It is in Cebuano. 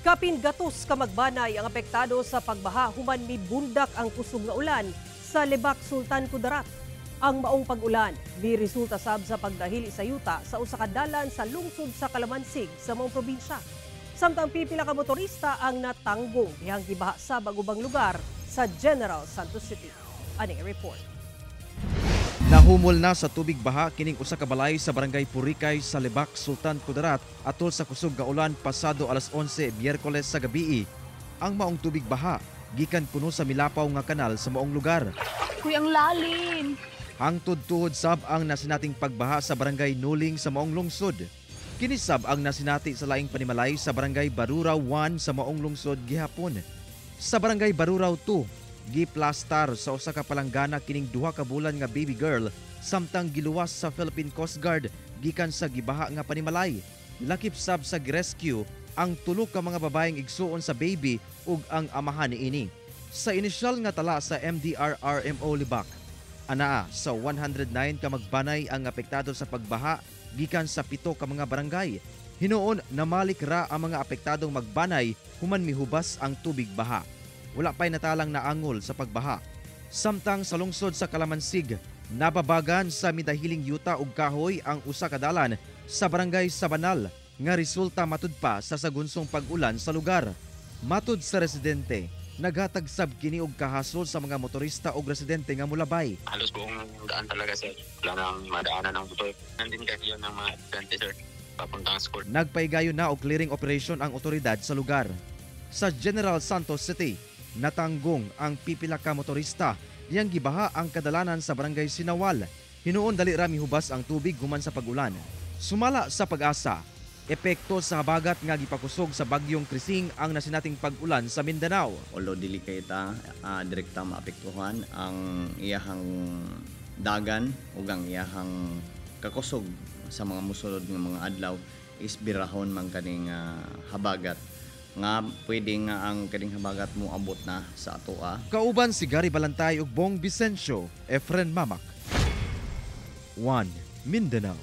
Kapin 100 ka magbanay ang apektado sa pagbaha human mibundak ang kusog nga ulan sa Lebak, Sultan Kudarat. Ang maong pag-ulan mi resulta sab sa pagdahili sa yuta sa usa ka dalan sa lungsod sa Kalamansig sa maong probinsya. Samtang pipila ka motorista ang natanggong dihang gibaha sa ubang lugar sa General Santos City. Aning report. Nahumol na sa tubig baha kining usa ka balay sa Barangay Purikay sa Lebak, Sultan Kudarat atol sa kusog nga ulan pasado alas 11 Biyerkules sa gabii. Ang maong tubig baha gikan kuno sa milapaw nga kanal sa maong lugar. Kuy, ang lalim. Hangtod tuhod sab ang nasinating pagbaha sa Barangay Nuling sa maong lungsod. Kini sab ang nasinati sa laing panimalay sa Barangay Baruraw 1 sa maong lungsod gihapon. Sa Barangay Baruraw 2, giplastar sa usa ka palanggana kining 2 ka bulan nga baby girl samtang giluwas sa Philippine Coast Guard gikan sa gibaha nga panimalay. Lakip sab sa girescue ang tulo ka mga babaeng igsuon sa baby ug ang amahan niini. Sa inisyal nga tala sa MDRRMO Lebak, anaa sa 109 ka magbanay ang apektado sa pagbaha gikan sa 7 ka mga barangay. Hinuon namalik ra ang mga apektadong magbanay human mihubas ang tubig baha. Wala pa'y natalang naangol sa pagbaha. Samtang sa lungsod sa Kalamansig, nababagan sa midahiling yuta ug kahoy ang usa ka dalan sa Barangay Sabanal nga resulta matud pa sa sagunsong pag-ulan sa lugar. Matud sa residente, naghatag sab kini og kahasol sa mga motorista ug residente nga mulabay. Halos buong daan talaga, sir. Wala nang madaanan ng motor. Nandun kasi yun ng mga estudyante, sir, papuntang school. Nagpaigayon na og clearing operation ang otoridad sa lugar. Sa General Santos City, natanggong ang pipila ka motorista diyang gibaha ang kadalanan sa Barangay Sinawal. Hinuon dali ra mihubas ang tubig human sa pag-ulan. Sumala sa PAGASA, epekto sa habagat nga gipakusog sa bagyong Crising ang nasinating pag-ulan sa Mindanao. Although dili kay ta direkta maapektuhan, ang iyahang dagan ug ang iyahang kakusog sa mga musulod nga mga adlaw is birahon man kaning habagat nga pwede nga ang kaning habagat mo abot na sa atoa. Kauban si Gary Balantay ug Bong Vicencio, Efren Mamac. 1 Mindanao.